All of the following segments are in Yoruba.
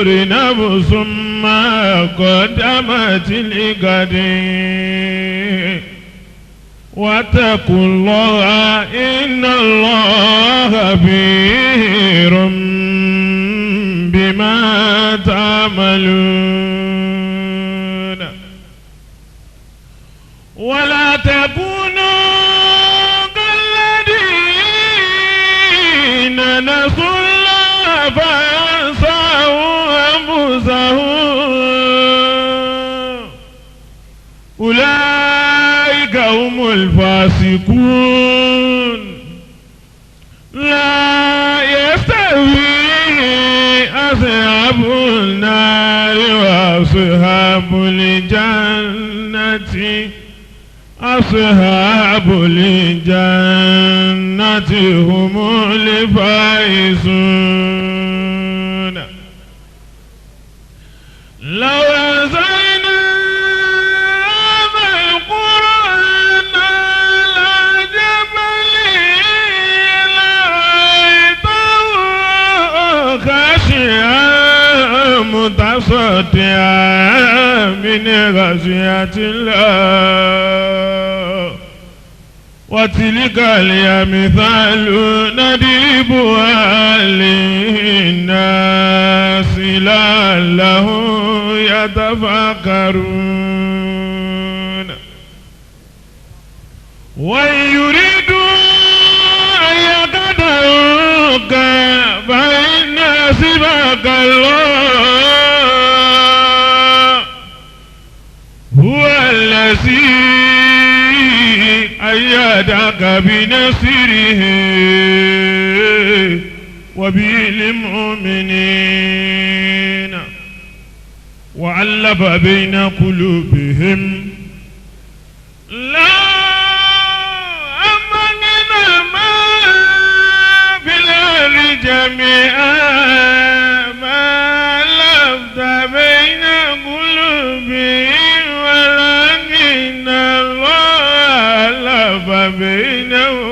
تنظر نفس ما قدمت لغد واتقوا الله إن الله خبير بما تعملون. ولا تكونوا كالذين نسوا الله فأنساهم أنفسهم أولئك هم الفاسقون. لا يستوي أصحاب النار وأصحاب الجنة أصحاب الجنة هم الفائزون. لو أنزلنا هذا القرآن على جبل لرأيته خاشعا متصدعا من خشية الله. وتلك الأمثال نضربها للناس لعلهم يتفكرون. وإن يريدوا أن يخدعوك فإن حسبك الله هو الذي أيدك بنصره وبالمؤمنين وألف بين قلوبهم لا أمن ما في الأرض جميعا ما ألفت بين قلوبهم ولكن الله ألف بينهم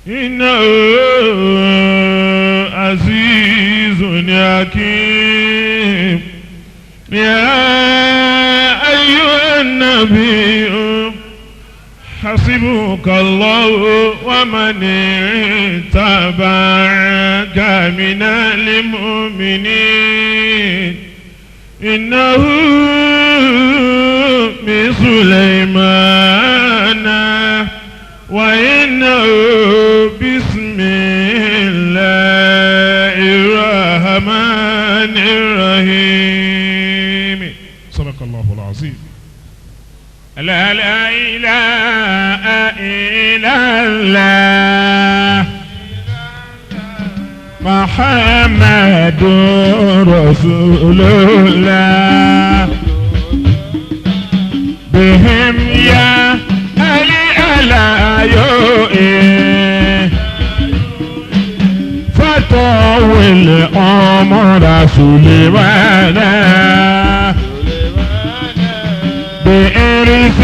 إنه عزيز حكيم. يا أيها النبي حسبك الله ومن اتبعك من المؤمنين إنه من سليمان وإنه بسم الله الرحمن الرحيم. صدق الله العظيم. لا لا إله إلا الله محمد رسول الله بهم يا علي ألا يؤي فتول أمر سليمان بإرث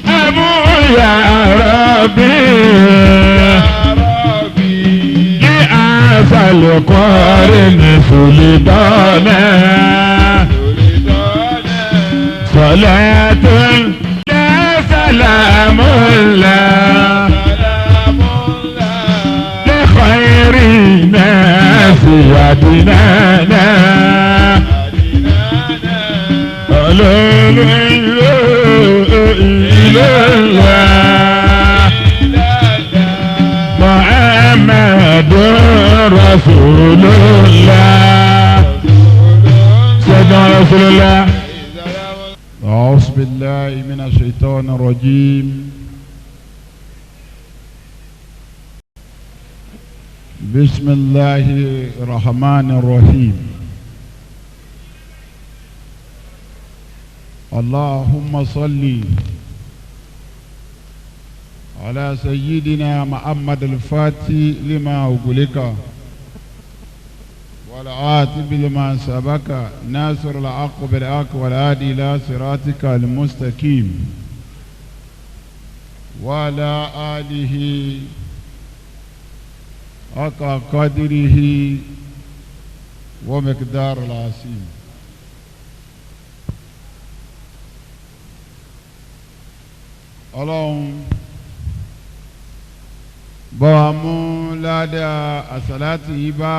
أبو يا ربي لأسى القرن سلطانا صلاة لا سلام الله لخير الناس ودنانا لا إله الله محمد رسول الله سيدنا رسول الله. أعوذ بالله من الشيطان الرجيم. بسم الله الرحمن الرحيم. اللهم صل على سيدنا محمد الفاتح لما أغلق والعاتب لما سبق ناصر الحق بالحق والهادي إلى صراطك المستقيم وعلى آله حق قدره ومقدار العظيم. Ọlọ́run bá wa mú ládàá àsàlátì yìí bá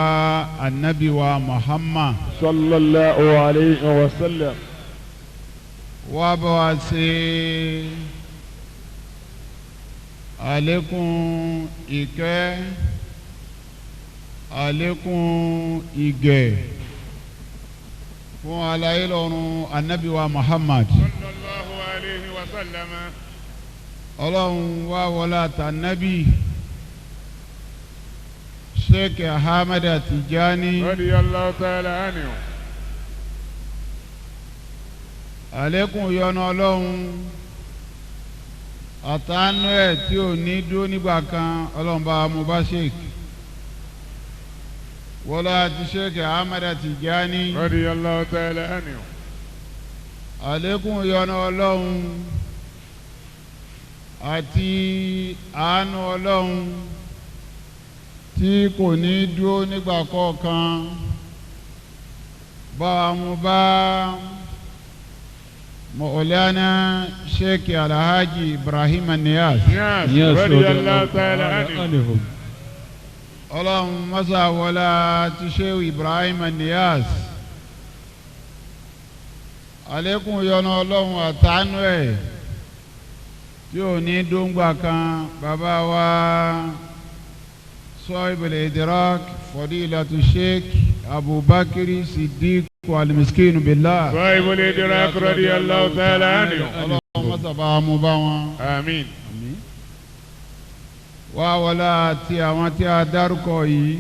anabi wa Muhammad صلى الله عليه وسلم. Wá bá wa ṣe àlékún ìkẹ́, àlékún ìgẹ̀ fún alayé lọ́run anabi wa Muhammad. صلى الله عليه وسلم. Ọlọ́run wá wọlé àtànábì Sheikh Ahmed Tijani رضي الله تعالى عنه. Àlékún ìyọ́nú Ọlọ́run àtàánú ẹ̀ tí ò ní dúró nígbà kan, Ọlọ́run bá mú bá Sheikh wọlé àti Sheikh Ahmed Tijani. رضي الله تعالى عنه. Àlékún ìyọ́nú Ọlọ́run àti àánú Ọlọ́run tí kò ní dúró nígbà kọ̀ọ̀kan bá wa mú bá Mọ̀ọ́lánà Sheikh Alhaji Ibrahim Niyas. Yes. رضي الله تعالى عنه. Ọlọ́run mọ́sá wọlá ti Sheikh Ibrahim Niyas, àlékún ìyọ́nú Ọlọ́run àtàánú ẹ̀ tí ò ní dóńgbà kan bàbá wa صاحب الإدراك فضيلة الشيخ أبو بكر صديق والمسكين بالله. صاحب الإدراك رضي الله تعالى عنه. Ọlọ́run mọ́sá bá mú bá wọn. آمين. Wá wọlá ti àwọn tí a dárúkọ yìí,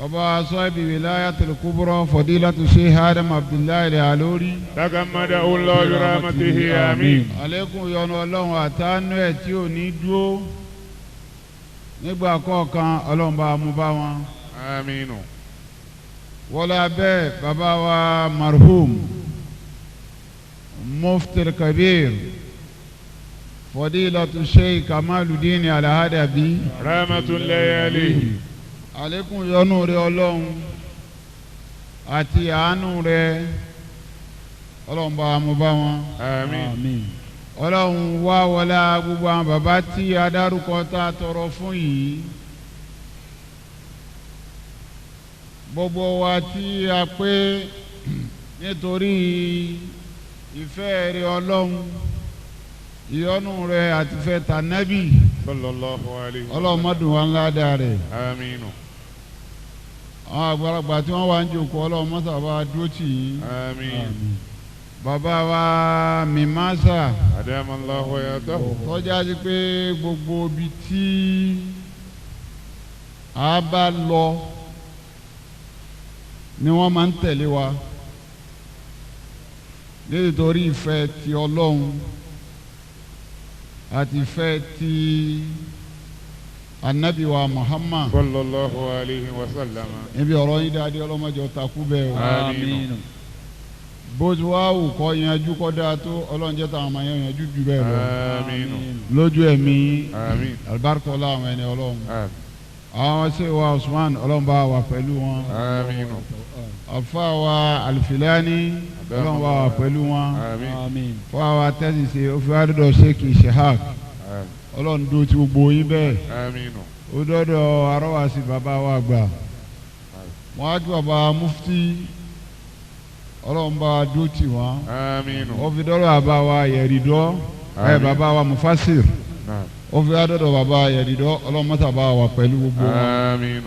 bàbá صاحب ولاية الكبرى فضيلة الشيخ Adam Abdullahi Al-Alori. تغمده الله برحمته، آمين. Àlékún ìyọ́nú Ọlọ́run àtàánú ẹ̀ tí ò ní dúró nígbà kọ̀ọ̀kan, Ọlọ́run bá mú bá wọn. آمين. Wọlé abẹ́ bàbá wa marhum Mufti Kabir Fadilatu Sheikh Kamaludin Alhadabi. رحمة الله عليه. Àlékún ìyọ́nú rẹ̀ Ọlọ́run àti àánú rẹ̀, Ọlọ́run bá mú bá wọn. آمين. Ọlọ́run wá wọlé gbogbo àwọn bàbá tí adarúkọ tá a tọrọ fún yìí, gbogbo wa tí a pé nítorí ìfẹ́ rẹ̀ Ọlọ́run, ìyọ́nú rẹ̀ àti ìfẹ́ tànẹ́bì. صلى الله عليه. Ọlọ́run mọ́dún wa ńlá dáa rẹ̀. آمين. Àwọn àgbàlagbà tí wọ́n wá ń jòkó, Ọlọ́run mọ́sàbá dúró tì yín. آمين. Bàbá wa mímásà أدام الله حياته. tọ́já sí pé gbogbo ibi tí a bá lọ ni wọ́n máa ń tẹ̀lé wa nítorí ìfẹ́ ti Ọlọ́run àti ìfẹ́ ti anabi wa Muhammad. صلى الله عليه وسلم. Níbi ọ̀rọ̀ yín dáadé, ọlọ́mọdé ọ̀tàkù bẹ́ẹ̀ o. آمين. Bó ti wá wù kọ́ yanjú kọ́ dáa tó, Ọlọ́run jẹ́ táwọn ọmọ yẹn yanjú jù bẹ́ẹ̀ lọ. آمين. Lójú ẹ̀mí. آمين. Alibarika ọlá àwọn ẹni Ọlọ́run. آمين. Àwọn ṣe wa Usman, Ọlọ́run bá wà pẹ̀lú wọn. آمين. Afa wa Alifilani, Ọlọ́run bá wà pẹ̀lú wọn. آمين. Fún wa tẹ́sí ṣe ó fi wá dọ̀dọ̀ Sheikh Ishaq. آمين. Ọlọ́run dúró ti gbogbo yín bẹ́ẹ̀. آمين. Ó dọ́dọ̀ arọ́wàsí bàbá wa gbà wọ́n á kí bàbá mufti, Ọlọ́run bá dúró tì wọ́n. آمين. Ó fi dọ́dọ̀ bàbá wa yẹ̀rìdọ́ ẹ̀ bàbá wa mufasir. نعم. Ó fi wá dọ́dọ̀ bàbá yẹ̀rìdọ́, Ọlọ́run mọ́tà bá wà pẹ̀lú gbogbo wọn. آمين.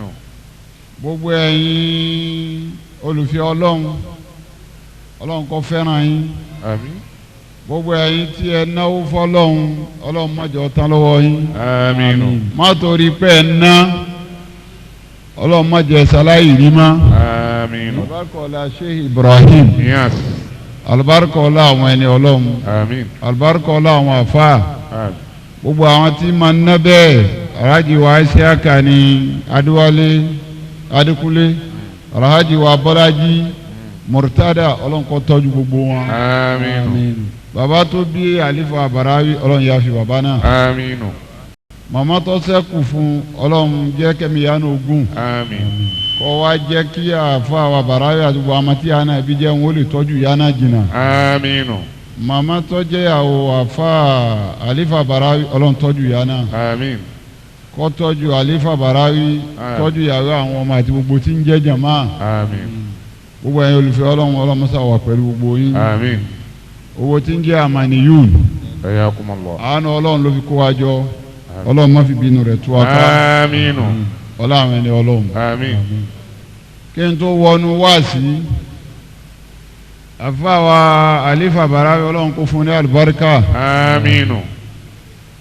Gbogbo ẹ̀yin olùfẹ́ Ọlọ́run, Ọlọ́run kó fẹ́ràn yín. آمين. Gbogbo ẹ̀yin tí ẹ náwó fọ́lọ́run, Ọlọ́run má jẹ́ ó tán lọ́wọ́ yín. آمين. Má torí pé ẹ ná, Ọlọ́run má jẹ́ sáláì rí mọ́. آمين. Alibarika ọlá Sheikh Ibrahim. Yes. Alibarika ọlá àwọn ẹni Ọlọ́run. آمين. Alibarika ọlá àwọn àfa. آمين. Gbogbo àwọn tí máa ń ná bẹ́ẹ̀, alhaji wa Isiaka ní Adéwálé Adékúnlé, alhaji wa Bọ́lájí Murtada, Ọlọ́run kó tọ́jú gbogbo wọn. آمين. Bàbá tó bí àlífà Barawi, Ọlọ́run yá fi bàbá náà. آمين. Màmá tó ṣẹ́kù fún Ọlọ́run jẹ́ kẹ́mi yánú ogun. Àmín. Kọ́ wa jẹ́ kí àfa wa bàrà yà gbogbo àmọ́ tí yánà ibi jẹ́ wọn ó lè tọ́jú yánà jìnnà. Àmín. Màmá tó jẹ́ àwọ̀ àfa àlífà bàrà Ọlọ́run tọ́jú yánà. Àmín. Kó tọ́jú àlífà bàrà tọ́jú ìyàwó àwọn ọmọ àti gbogbo tí ń jẹ́ jàmá. Àmín. Gbogbo ẹ̀yin olùfẹ́ Ọlọ́run Ọlọ́run mọ́sá wà pẹ̀lú gbogbo yín. Àmín. Owó tí ń jẹ́ àmàníyùn. Hayyakumullah. Àánú Ọlọ́run ló fi kó wa jọ. Ọlọ́run má fi bínú rẹ̀ tú wa ká. Àmín. Ọlọ́run ẹni Ọlọ́run. Àmín. Kí n tó wọnú wáàsí, àfáwa àlífà bàrà Ọlọ́run kó fún ní àlùbáríkà. Àmín.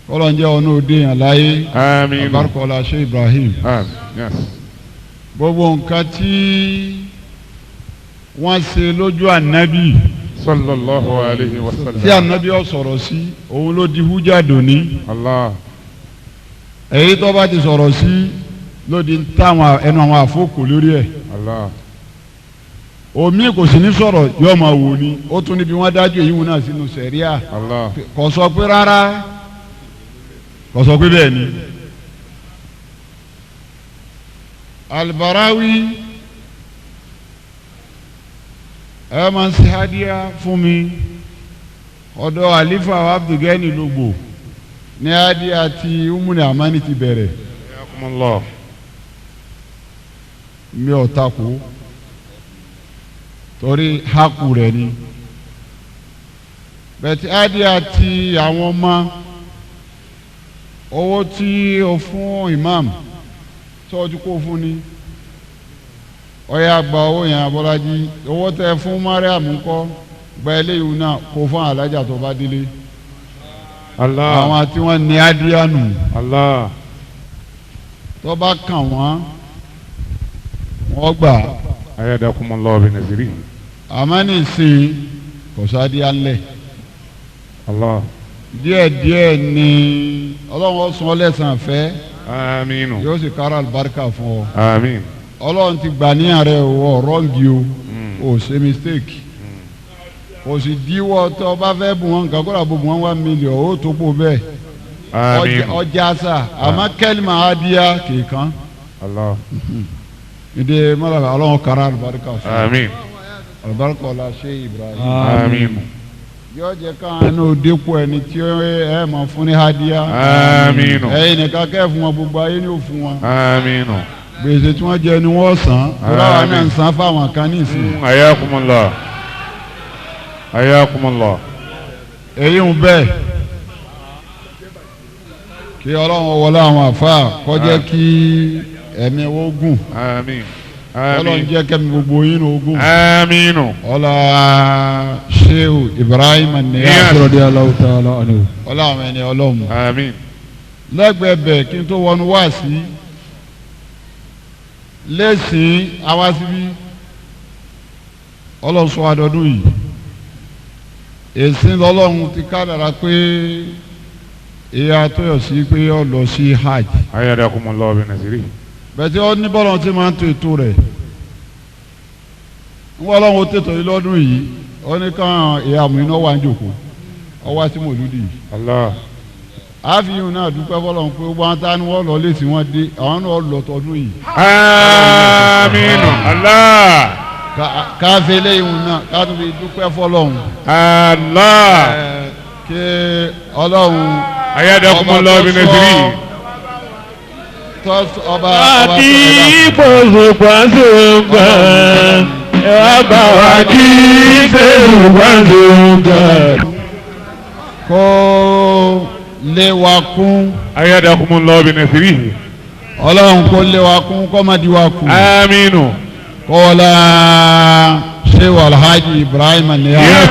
Ọlọ́run jẹ́ ọ̀nà òde yàn láyé. Àmín. Àbárkọ ọlá ṣe Ibrahim. Àmín. Yes. Gbogbo nǹkan tí wọ́n ṣe lójú ànábì. Sallallahu alayhi wa sallam. Tí ànábì ó sọ̀rọ̀ sí, òun ló di hújà dòní. Allah. Èyí tó bá ti sọ̀rọ̀ sí ló di táwọn ẹnu àwọn àfọkù lórí ẹ̀. Allah. Omi kò sì ní sọ̀rọ̀ yóò máa wò ni ó tún níbi wọ́n dájú èyí wọn náà sínú sẹ̀ríà. Allah. Kò sọ pé rárá, kò sọ pé bẹ́ẹ̀ ni. Albarawi ẹ máa ń ṣe hadiya fún mi ọ̀dọ̀ àlífà Abdulgani lógbò ní hadiya ti Umuni Amani ti bẹ̀rẹ̀. Hayyakumullah. Mi ò takò torí haku rẹ̀ ni bẹ̀tí hadiya ti àwọn ọmọ owó tí o fún imam tọ́jú kó fún ni ọ̀yà gba owó yẹn Abọ́lájí owó tẹ fún Mariam ńkọ́ gba eléyìí náà kó fún alájà tó bá délé. Allah. Àwọn tí wọ́n ní adíyanu. Allah. Tó bá kàn wọ́n wọ́n gbà. Ayadakumullahu bi nazirihi. Àmọ́ nísìnyí kò sádìá ńlẹ̀. Allah. Díẹ̀ díẹ̀ ni Ọlọ́run ó san ọ́ lẹ́san fẹ́. Àmín. Yóò sì kára àlùbáríkà fún ọ. Àmín. Ọlọ́run ti gbà níyàn rẹ o ọ̀rọ̀ǹgì o ò ṣe mistake. Kò sì díwọ́ tó o bá fẹ́ bùn wọn nǹkan kó dà bó bùn wọn 1 million ó tó kó bẹ́ẹ̀. Àmín. Ọjà sà àmọ́ kẹ́lìmọ̀ adíyá kìkan. Allah. Ìdè mọ́lá Ọlọ́run kára àlùbáríkà fún ọ. Àmín. Àlùbáríkà ọlá ṣe Ibrahim. Àmín. Yóò jẹ́ káwọn dépò ẹni tí ẹ máa fún ní hadiya. Àmín. Ẹ̀yin nìkan kẹ́ fún wọn gbogbo ayé ni ó fún wọn. Àmín. Gbèsè tí wọ́n jẹ ni wọ́n san. Tọ́lá náà ń san fáwọn kan ní ìsìn. Hayyakumullah. Hayyakumullah. Èyí ń bẹ́ẹ̀. Kí Ọlọ́run wọlé àwọn àfa kó jẹ́ kí ẹ̀mí wọ́n gùn. Àmín. Ọlọ́run jẹ́ kẹ́mi gbogbo yín ló gùn. Àmín. Ọlá Shehu Ibrahim Niyas. Radiyallahu ta'ala anhu. Ọlá àwọn ẹni Ọlọ́run. Àmín. Lẹ́gbẹ̀ẹ́ bẹ̀ kí n tó wọnú wá sí lẹ́sìn àwa síbí Ọlọ́run sọ àdọ́dún yìí èsìn lọ́lọ́run ti kádàrá pé ìyá tó yọ sí pé ó lọ sí hajj. Ayadakumullahu bi nasirihi. Bẹ̀tí ó ní bọ́lọ̀ tí máa ń tó ètò rẹ̀ ń wọ́n lọ́wọ́ tètò yìí lọ́dún yìí ó ní káwọn ìyá àmú iná wà ń jòkó ọ wá sí mòlúdì yìí. Allah. Àfihàn náà dúpẹ́ fọlọ́run pé wọ́n ta ni wọ́n lọ lé sí wọn dé àwọn náà lọ tọdún yìí. Àmín. Allah. Káfí eléyìí náà ká tún fi dúpẹ́ fọlọ́run. Allah. Kí Ọlọ́run. Ayadakumullahu bi nasirihi. Ọba Àti ìpòsùpàṣùpà ẹ wá bá wa kí ìpòsùpàṣùpà. Kó lé wa kún. Ayadakumullahu bi nasirihi. Ọlọ́run kó lé wa kún kó má di wa kù. Àmín. Kọ́lá Shehu Alhaji Ibrahim Niyas.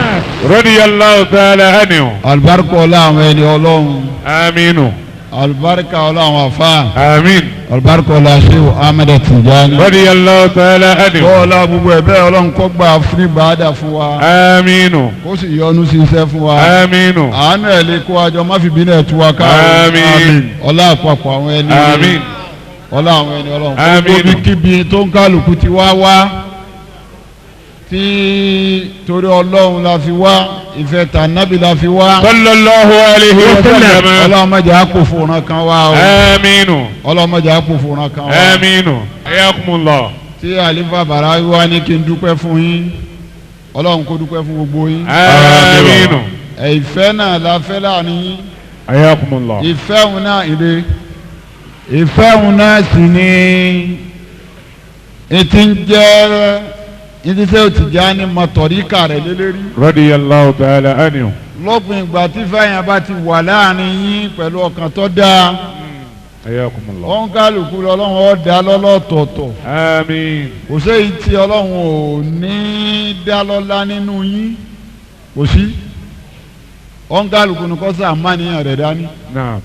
Radiyallahu ta'ala anhu. Alibarika ọlá àwọn ẹni Ọlọ́run. Àmín. Alibarika ọlá àwọn afa. Àmín. Alibarika ọlá Shehu Ahmed Tijani. Radiyallahu ta'ala anhu. Kọ́lá gbogbo ẹ̀ bẹ́ẹ̀ Ọlọ́run kó gbà fún ìbáàdà fún wa. Àmín. Kó sì yọ́nú sí iṣẹ́ fún wa. Àmín. Àánú ẹ̀ lè kó àjọ má fi bínú ẹ̀ tú wa ká. Àmín. Ọlá àpapọ̀ àwọn ẹni. Àmín. Ọlá àwọn ẹni Ọlọ́run. Àmín. Gbogbo kíbi tó ń kálukú ti wá wá. Tí torí Ọlọ́run la fi wá, ìfẹ́ tànábì la fi wá. Sallallahu alayhi wa sallam. Ọlọ́run má jẹ́ àpò fòràn kan wá o. Aminu. Ọlọ́run má jẹ́ àpò fòràn kan wá. Aminu. Ayakumullah. Tí àlífà bàrà wá ní kí n dúpẹ́ fún yín, Ọlọ́run kó dúpẹ́ fún gbogbo yín. Aminu. Ìfẹ́ náà la fẹ́ láàrin yín. Ayakumullah. Ìfẹ́ òun náà ìdè, ìfẹ́ òun náà sì ni etí ń jẹ́ ìdíṣẹ́ òtìjà ní mọ̀tọ́ríkà rẹ̀ lélẹ́rí. Radiyallahu ta'ala anhu. Lópin ìgbà tí fẹ́yìn bá ti wà láàrin yín pẹ̀lú ọkàn tó dáa, Ayakumullah. òun kálukú lọ́lọ́run ó dá lọ́lọ́tọ̀ọ̀tọ̀. Àmín. Kò séyìí tí Ọlọ́run ò ní dá lọ́lá nínú yín, kò sí. Òun kálukú ni kò sáà má níyàn rẹ̀ dání. Naam.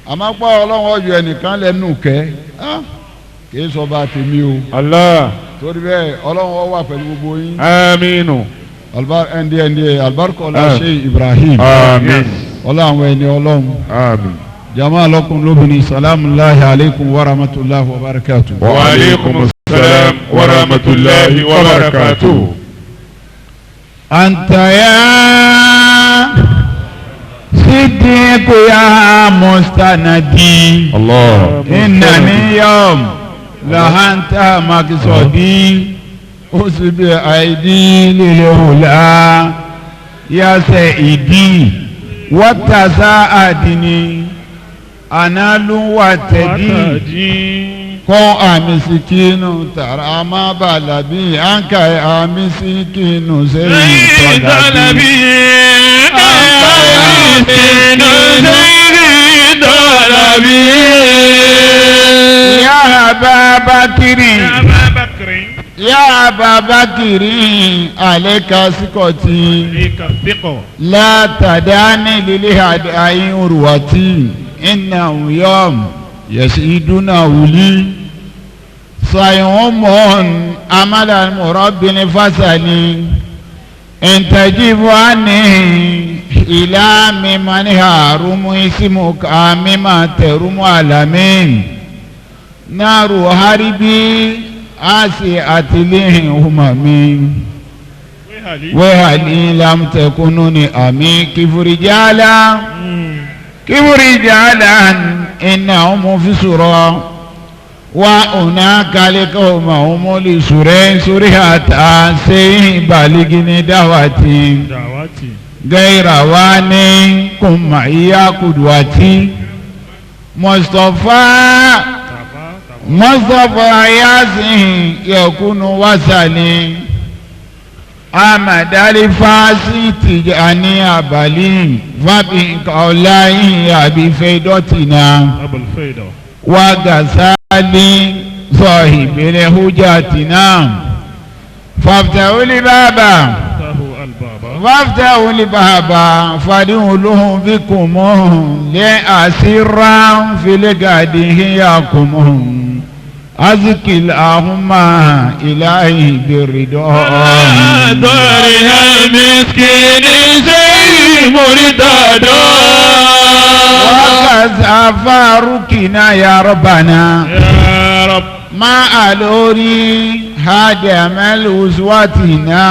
Àmọ́ pé Ọlọ́run ó yọ ẹnìkan lẹ́nu kẹ́, kì í sọ bá tèmi o. Allah. Torí bẹ́ẹ̀ Ọlọ́run ó wà pẹ̀lú gbogbo yín. Aminu. Ndnd alibarika ọlá Sheikh Ibrahim. Àmín. Ọlá àwọn ẹni Ọlọ́run. Àmín. Jama lọkùn lóbìnrin, salamu alaykum wa rahmatulahi wa barakatu. Wa alaykum salam wa rahmatulahi wa barakatuh. Anta ya sidiku ya mustanadi. Allah. Innani yawm lahanta makisodi usibi aidi lilehula ya saidi watasa adini analu watadi kọ́ àmì sikinu tàràmà bàlàbí ànkà àmì sikinu sẹ́yìn tọ́lábí. Ànkà àmì sikinu sẹ́yìn tọ́lábí. Ya Ababakiri, Ya Ababakiri, aleka sikọti látàdáni lílé àdáyé ruwati iná yọm yẹsidúnà wuli sayumon amala murabini fasali ntajibuani ilá mimani harumu isimuka mima tẹrumu alamin naru haribi asi atilihin humami wehali lamtekununi ami kifurijala kifurijala inna fisura wa unakalikoma umuli sure surihata seyin baligini dawati gairawani kuma iya kuduwati Mustapha Mustapha yasin yakunu wasali amadali fasi tijani abali fabi kaolayi abi feidotina wa gasali sahibile hujatina faftahuli baba faftahuli baba fadihuluhum bikumu le asiran filigadihiyakumu azikil ahuma ilahi birido. Dọ́rìhà miskini sẹ́yìn múritàdọ́. Wákàtí farukina ya Rabbana. Ya Rabb. Ma alori hadamal uswatina.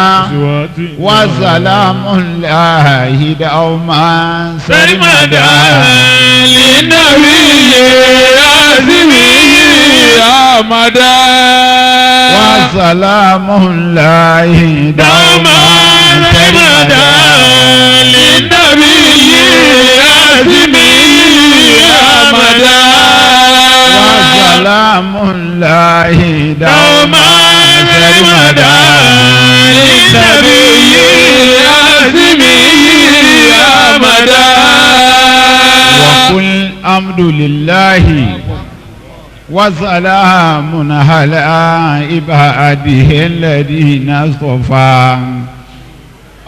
Wa salamun lahi dawma Sẹ́rìmàdà lìnàbí yé azimi Amada. Wa salamun lahi dàmà dawma sẹ́rìmàdà lìnàbí yé azimi amada. Wa salamun lahi dàmà dawma sẹ́rìmàdà lìnàbí yé azimi amada. وقل الحمد لله وسلام على عباده الذين اصطفى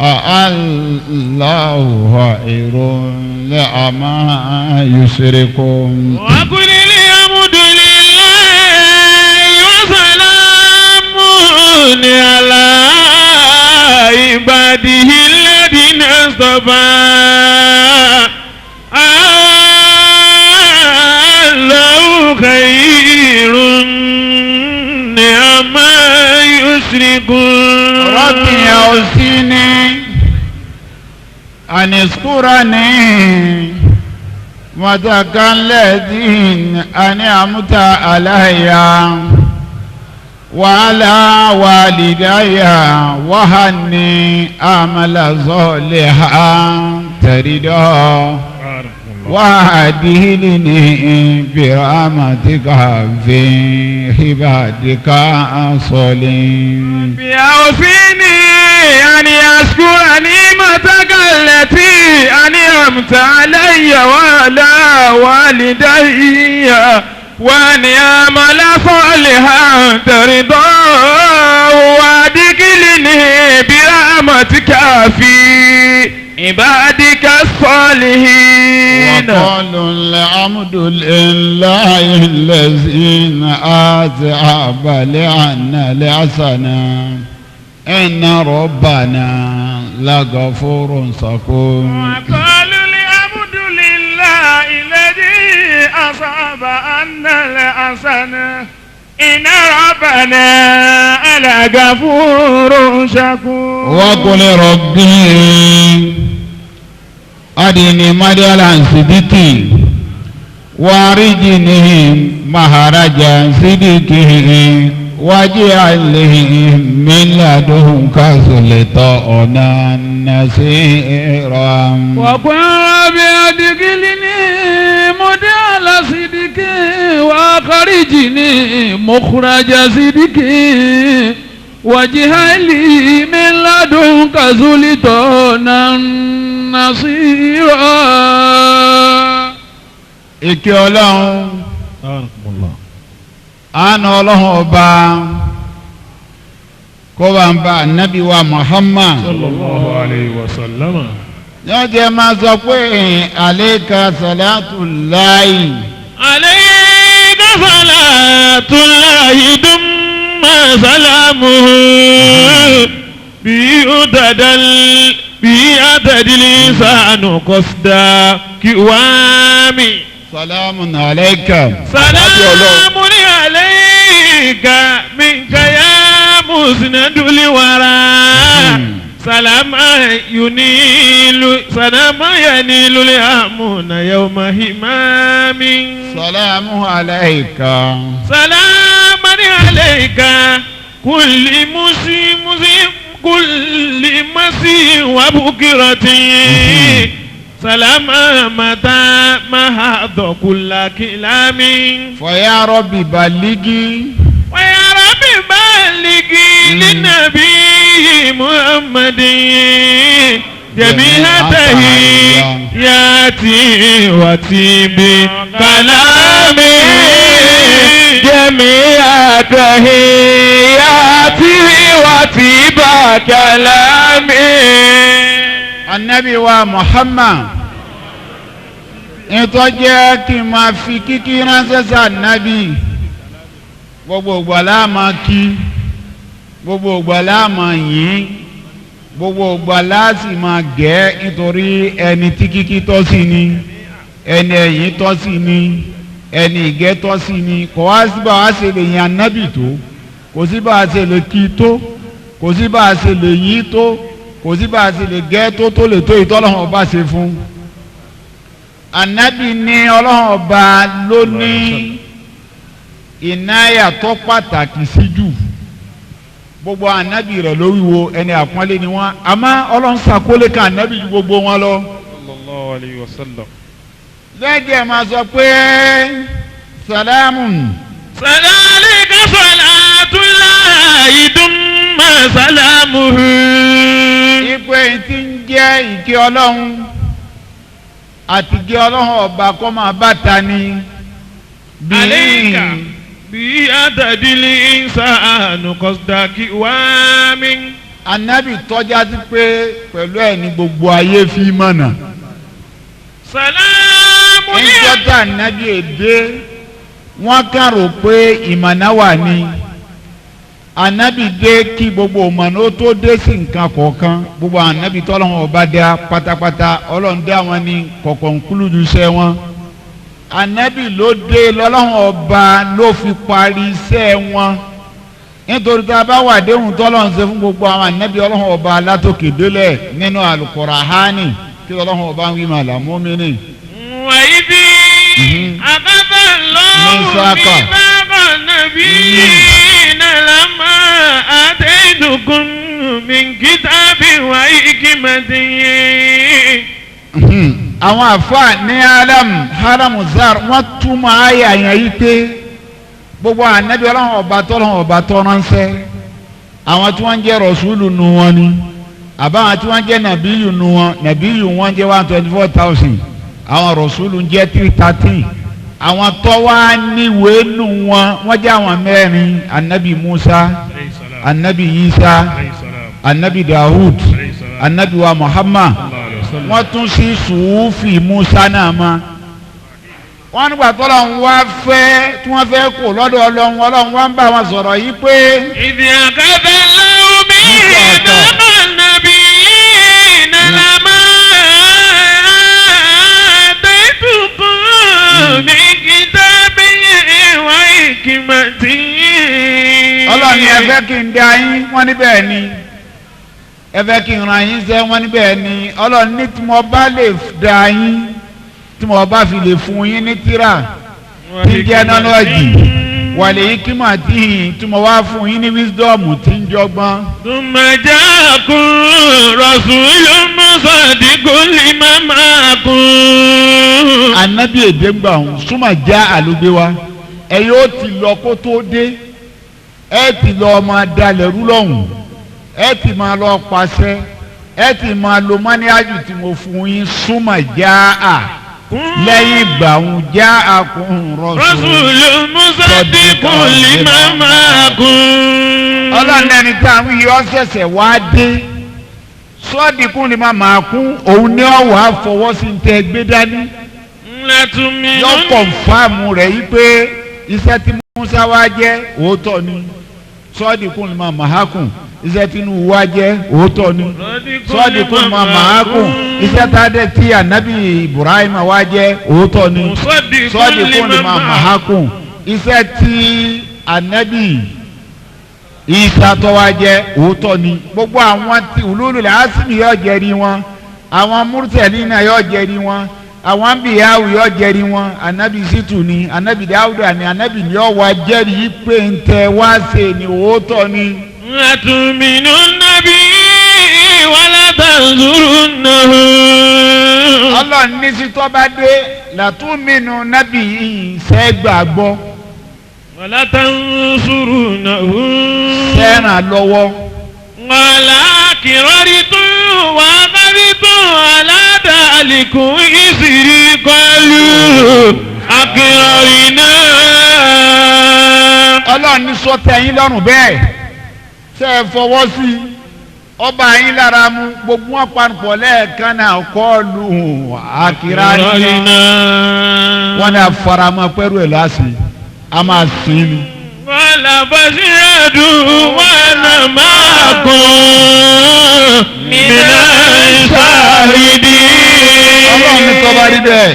الله خير لما يشركون. وقل الحمد لله وسلام على عباده الذين اصطفى الله خير عما يشركون. رب أن اذكرني متك الذي أنعمت علي وعلى والدي وهني أعمل صالحا ترضاه وأدخلني برحمتك في عبادك الصالحين. بأوصيني أن أشكر نعمتك التي أنعمت علي وعلى والدي وأن أعمل صالحا ترضاه وأدخلني برحمتك في عبادك الصالحين. وقالوا الحمد لله الذي أذهب عنا الحزن إن ربنا لغفور شكور. وقالوا الحمد لله الذي أصاب عنا الحزن إن ربنا لغفور شكور. وقل ربي أرني مدخل صدق وأخرجني مخرج صدق واجعل لي من لدنك سلطانا نصيرا. وقل رب أدخلني مدخل صدق وأخرجني مخرج صدق واجعل لي من لدنك سلطانا نصيرا. Ìkẹ́ Ọlọ́run, àánú Ọlọ́run ọba kó bá ń bá ànábì wa Muhammad. Sallallahu alayhi wa sallam. Yóò jẹ́ máa sọ pé alayka salatullahi. عليك صلاة الله ثم سلامه بيعتدل لسان قصدا كوامي. Salamun alayka. سلام عليك منك يا مسند الورى. سلام ينيل سلام ينيل الأمون يوم همام. Salamu alayka. سلام عليك كل مسيم كل مسيء وبكرة. سلام متى ما هذا كل كلام. فيا ربي بلغي. ويا ربي بلغي للنبي محمد جميع تحياتي وطيب كلامي. جميع تحياتي وطيب كلامي. Anabi wa Muhammad, ìtọ́ jẹ́ kí n máa fi kíkí ránṣẹ́ sí anabi. Gbogbo ìgbà la máa kí, gbogbo ìgbà la máa yìn, gbogbo ìgbà la sì máa gẹ̀, nítorí ẹni tí kíkí tọ́ sí ni, ẹni ẹ̀yìn tọ́ sí ni, ẹni ìgẹ̀ tọ́ sí ni. Kò wá sí bá wa ṣe lè yin anabi tó, kò sí bá a ṣe lè kí tó, kò sí bá a ṣe lè yìn tó, kò sí bá a ṣe lè gẹ́ tó tó lè tó ìtọ́lọ́hún ọba ṣe fún. Anabi ní Ọlọ́hun ọba ló ní ìnáyà tó pàtàkì sí jù. Gbogbo anabi rẹ̀ ló wíwo ẹni àpọ́nlé ni wọ́n, àmọ́ Ọlọ́hun ṣàkólé kan anabi ju gbogbo wọn lọ. Sallallahu alayhi wa sallam. Lẹ́jẹ̀ máa sọ pé salamu. سلالك صلاة الله ثم سلامه. Ipe tí ń jẹ́ ìkẹ́ Ọlọ́run àtìgẹ́ Ọlọ́run ọba kọ́ máa bá ta ni. عليك بأدد الإنسان قصد كوام. Anabi tọ́já sí pé pẹ̀lú ẹ̀ ní gbogbo ayé fi mọ̀nà. سلام Níjọ́ tá anabi èdè wọ́n kàn rò pé ìmọ̀nà wà ní. Anabi dé kí gbogbo ìmọ̀nà ó tó dé sí nǹkan kọ̀ọ̀kan. Gbogbo anabi tọ́lọ́run ọba dá pátápátá, Ọlọ́run dá wọn ní kọ̀ọ̀kan kúlùdù iṣẹ́ wọn. Anabi ló dé lọ́lọ́run ọba ló fi parí iṣẹ́ wọn. Nítorí tá a bá wà déhùn tọ́lọ́run ṣe fún gbogbo àwọn anabi Ọlọ́run ọba látòkè délẹ̀ nínú Al-Qur'ani. Kí ọlọ́run ọba ń wí màlá mọ́mìnì. وإذ أخذ الله ميثاق. ميثاق النبيين لما آتيتكم من كتاب وحكمة. Àwọn àfa ní alam haramu zar, wọ́n túmọ̀ ayé àyàn yìí pé gbogbo ànábi ọlọ́run ọba tọ́lọ́run ọba tọ́ránṣẹ́, àwọn tí wọ́n ń jẹ́ rọ̀ṣúlù nu wọn ni, àbáwọn tí wọ́n jẹ́ nàbíyù nu wọn. Nàbíyù wọn jẹ́ 124,000, àwọn rọ̀ṣúlù ń jẹ́ 313. Àwọn tọ́wá níwèé nu wọn, wọ́n jẹ́ àwọn mẹ́rin: anabi Musa, anabi Isa, anabi Dawud, anabi wa Muhammad. Wọ́n tún sí sùúfì Musa náà ma. Wọ́n nígbà tó lọ́n wá fẹ́ tí wọ́n fẹ́ kó lọ́dọ̀ Ọlọ́run, Ọlọ́run wá ń bá wọn sọ̀rọ̀ yìí pé. إذ أخذ الله ميثاق النبيين لما آتيتكم من كتاب وحكمة. Ọlọ́run ni ẹ fẹ́ kí n dá yín, wọ́n ní bẹ́ẹ̀ ni. Ẹ fẹ́ kí n ran yín sẹ́, wọ́n ní bẹ́ẹ̀ ni. Ọlọ́run ní tí mo bá lè dá yín, tí mo bá fi lè fún yín ní tírà tí ń jẹ́ nọ́lọ́jì wàlẹ̀ yìí kí mà tí yìí tí mo wá fún yín ní wisdom tí ń jọgbọ́n. ثم جاءكم رسول مصدق لما معكم. Anabi èdè ń gbà ń súnmọ́ já àlùgbé wa, ẹ yóò ti lọ kó tó dé, ẹ ti lọ máa dalẹ̀ rú lọ́hùn, ẹ ti máa lọ pàṣẹ, ẹ ti máa lo mọ́níájù tí mo fún yín. Súnmọ́ já a lẹ́yìn ìgbà ń já a kún rọ́ṣùn. رسول مصدق لما معكم. Ọlọ́run ẹni tí àwọn yìí ọ ṣẹ̀ṣẹ̀ wá dé, sọ́ọ̀dì kún ni máa kún òun ní ọ̀wọ́ àfọwọ́sí ń tẹ́ gbé dání. لتؤمنن. Yọ kọ̀nfàmù rẹ̀ yí pé iṣẹ́ tí Musa wá jẹ́ òótọ́ ni, sọ́ọ̀dì kún ni máa kún. Iṣẹ́ tí Nuhu wá jẹ́ òótọ́ ni, sọ́ọ̀dì kún ni máa kún. Iṣẹ́ tá a dẹ̀ tí anabi Ibrahim wá jẹ́ òótọ́ ni, sọ́ọ̀dì kún ni máa kún. Iṣẹ́ tí anabi Isa tó wá jẹ́ òótọ́ ni. Gbogbo àwọn tí ulul asmi yóò jẹ́rìí wọn, àwọn mursalina yóò jẹ́rìí wọn, àwọn anbiyahu yóò jẹ́rìí wọn. Anabi Situ ni, anabi Dawuda ni, anabi ni yóò wá jẹ́rìí pé ń tẹ wá ṣe ni òótọ́ ni. لتؤمنن به ولتنصرنه. Ọlọ́run ní sí tó bá dé làtúmínú nábì yìí sẹ́gbàgbọ́. ولتنصرنه. Sẹ́ràn lọ́wọ́. قال أقررتم وأخذتم على ذلكم إصري؟ قالوا أقررنا. Ọlọ́run ní sọ tẹ́yìn lọ́rùn bẹ́ẹ̀, ṣe é fọwọ́ sí i, ọba yín lára mu? Gbogbo wọn panupọ̀ lẹ́ẹ̀kan náà kọ́ lu àkìrá ní wọn ní afaramọ́ pẹ́rú ẹ̀ láàṣì a máa sìn ni. قال فاشهدوا وأنا معكم من الشاهدين. Ọlọ́run ní tọ́ba rí bẹ́ẹ̀,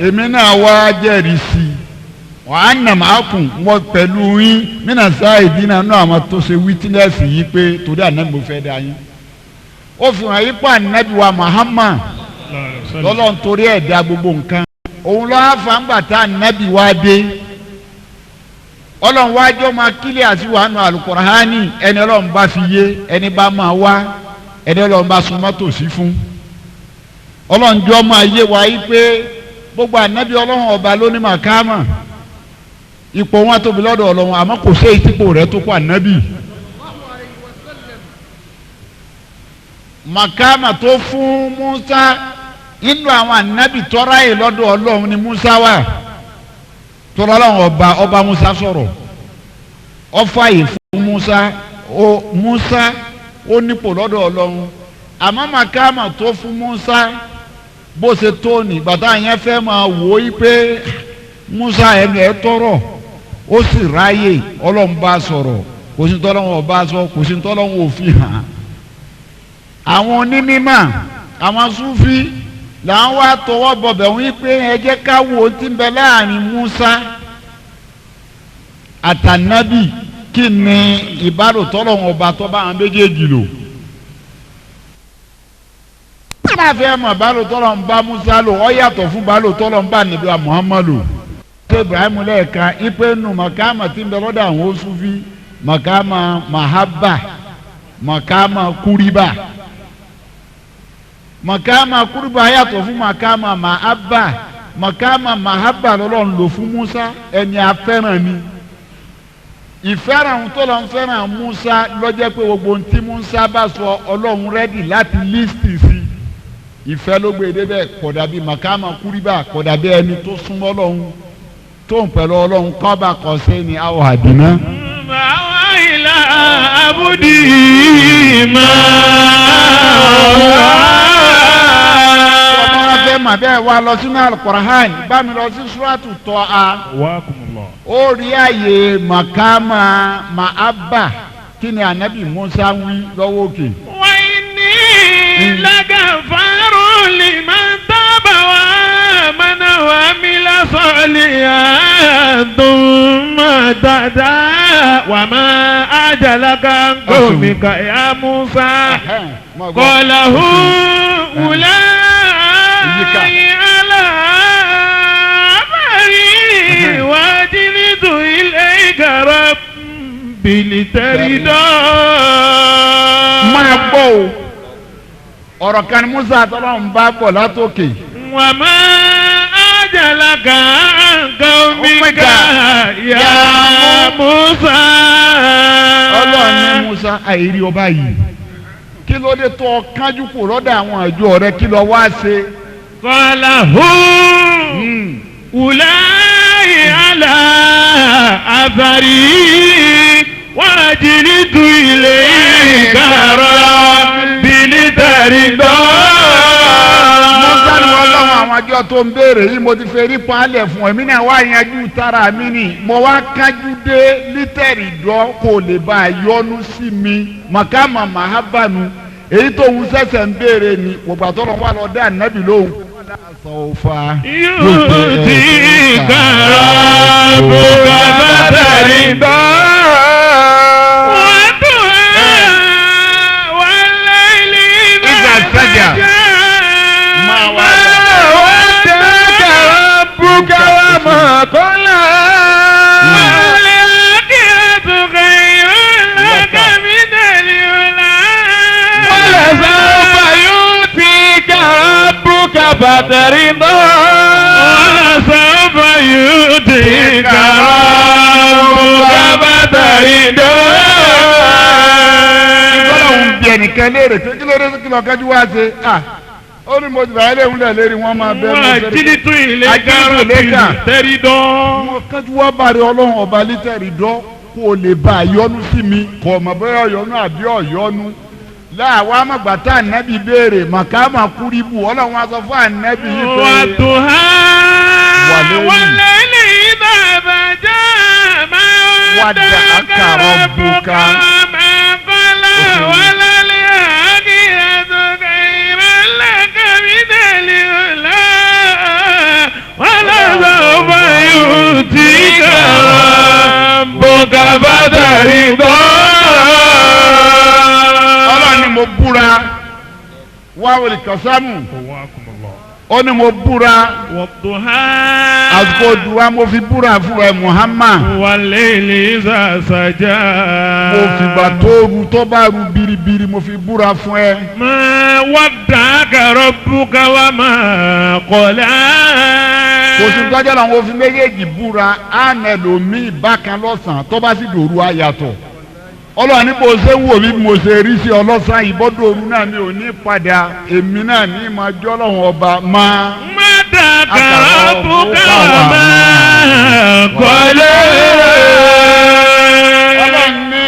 èmi náà wá jẹ́rìí sí i, wàá nà máa kùn wọ́n pẹ̀lú yín mínà sáà ìdínà náà àwọn tó ṣe wítínẹ́sì yìí pé torí àná mo fẹ́ dá yín. Ó fi hàn yí pé ànábì wa Muhammad lọ́lọ́run torí ẹ̀ dá gbogbo nǹkan. Òun lọ́wọ́ fàǹgbà tá ànábì wa dé, Ọlọ́run wá jọ́ máa kílẹ̀ àti wàánu alukurahani. Ẹni Ọlọ́run bá fi yé, ẹni bá máa wá, ẹni Ọlọ́run bá súnmọ́ tòsí fún, Ọlọ́run jọ́ máa yé wa yí pé gbogbo ànábì Ọlọ́run ọba ló ní màkàmà, ipò wọn tóbi lọ́dọ̀ Ọlọ́run, àmọ́ kò sí ìtìpó rẹ̀ tó kó ànábì. Màkàmà tó fún Musa nínú àwọn ànábì tọ́ra yìí lọ́dọ̀ Ọlọ́run ni Musa wà tọ́ra. Ọlọ́run ọba Musa sọ̀rọ̀, ọfà yìí fún Musa. Ó Musa ó nípò lọ́dọ̀ Ọlọ́run, àmọ́ màkàmà tó fún Musa bó ṣe tó ní bàtà yẹn fẹ́ máa wò ó yí pé Musa ẹnu ẹ tọrọ, ó sì ráyè Ọlọ́run bá sọ̀rọ̀, kò sí tọ́lọ́run ọba sọ, kò sí tọ́lọ́run òfin hàn. Àwọn onímọ̀, àwọn Súfí làwọn wá tọwọ́ bọ̀bẹ̀ wí pé ẹ jẹ́ ká wo tí ń bẹ láàrin Musa àtànábì, kí ni ìbálò tọ́lọ́run ọba tó bá àwọn méjèèjì lò. Bá fẹ́ mọ̀ bálò tọ́lọ̀ ń bá Musa lò, ọ yàtọ̀ fún bálò tọ́lọ̀ ń bá nàbí wa Muhammad lò. Ṣé Ibrahim lẹ́ẹ̀kan ipe nù màkàmà tí ń bẹ lọ́dọ̀ àwọn Sufi, màkàmà mahaba, màkàmà kúrìbà. Màkàmà kúrìbà yàtọ̀ fún màkàmà mahaba. Màkàmà mahaba lọ́lọ́ ń lò fún Musa, ẹni afẹ́ràn ni. Ìfẹ́ràn tó lọ ń fẹ́ràn Musa lọ́jẹ́ pé gbogbo ohun tí Musa bá sọ, Ọlọ́run ready láti listen sí. Ìfẹ́ ló gbé débẹ̀. Kò dàbí màkàmà kúrìbà, kò dàbí ẹni tó súnmọ́ Ọlọ́run tó ń pẹ̀lú Ọlọ́run kọ́ba kọ́ sí ni àwọn àdínà. إلى عبده ما Ọmọ wa fẹ́ mà bẹ́ẹ̀ wá lọ sínú Al-Qur'an, bá mi lọ sí Suratu Taha. Wakumullah. Ó rí àyè màkàmà màábà. Kí ni ànábì Musa wí lọ́wọ́ òkè? وإني لغفار لمن تاب وآمن وعمل صالحا ثم اهتدى. وما أعجلك عن قومك يا موسى؟ Máa gbọ́. قال هؤلاء على أثري وعجلت إليك ربي لترضى. Máa gbọ́ o, ọ̀rọ̀ kan ni Musa àtọ́lọ́run bá bọ̀ látòkè. وما أعجلك عن قومك يا موسى؟ Ọlọ́run ní Musa, àìrí ọba yìí, kí ló dé tó ọ kánjú kò lọ́dọ̀ àwọn àjọ rẹ? Kí lọ wá ṣe? قال هم أولئك على أثري وعجلت إليك ربي لترضى. Musa ni Ọlọ́run, àwọn àjọ tó ń béèrè yìí, mo ti fẹ́ rí paálẹ̀ fún ẹ̀mí náà, wá yanjú tara mi ni mo wá kánjú dé lítẹ̀rì dọ́ kó lè bá a yọnu sí mi. Màkàmà màhábànú èyí tó ń sẹ̀sẹ̀ ń béèrè ni kò gbà tó lọ wà lọ dá ànábì lóhùn. Sọ̀fà. يؤتيك ربك فترضى. والضحى والليل إذا سجى. ما ودعك ربك وما قلى. والآخرة خير لك من الأولى. ولسوف يؤتيك ربك فترضى. ولسوف يؤتيك ربك فترضى. Ọlọ́run bí ẹnìkan léèrè pé kí ló dé, kí lọ kájú wá ṣe à, ó ní mo ti bàyẹ̀ léwu lẹ̀ lérí wọn máa bẹ́ẹ̀ mo fẹ́ وعجلت إليك عجلت ربي إليك. لترضى. Mo kájú wá bàrẹ̀ Ọlọ́run ọba lítẹ̀rì dọ́ kó o lè bá a yọnu sí mi. Kò mọ̀ bóyá ọ̀yọ́nu àbí ọ̀yọ́nu láàwọn amọ̀gbà tá ànábì béèrè màkàmà kúrìbù, Ọlọ́run á sọ fún ànábì yìí pé والضحى والليل. والليل إذا سجى ما ودعك ودعك ربك ربك وما قلى. وللآخرة خير لك من الأولى ولسوف يؤتيك ربك فترضى. Ọlọ́run ni mo búra wáwòlì kọ́sámù. Wakumullah. Ó ní mo búra. والضحى Àsìkò dùwà mo fi búra fún ẹ, Muhammad. والليل إذا سجى. Mo fìgbà tó ru tó bá ru biribiri, mo fi búra fún ẹ. ما ودعك ربك وما قلى. Kò sí tọ́jà làwọn òfin méjèèjì búra ánẹlòmíì bákan lọ́sàn-án, tó bá sì dòru ayàtọ̀. Ọlọ́run ní bó ṣe wò mí, mo ṣe rí sí ọlọ́sàn ìbọ́dọ̀ òru náà mi ò ní padà, èmi náà ní ma jọ́ lọ́wọ́ ọba máa. ما ودعك ربك وما قلى. Ọlọ́run ní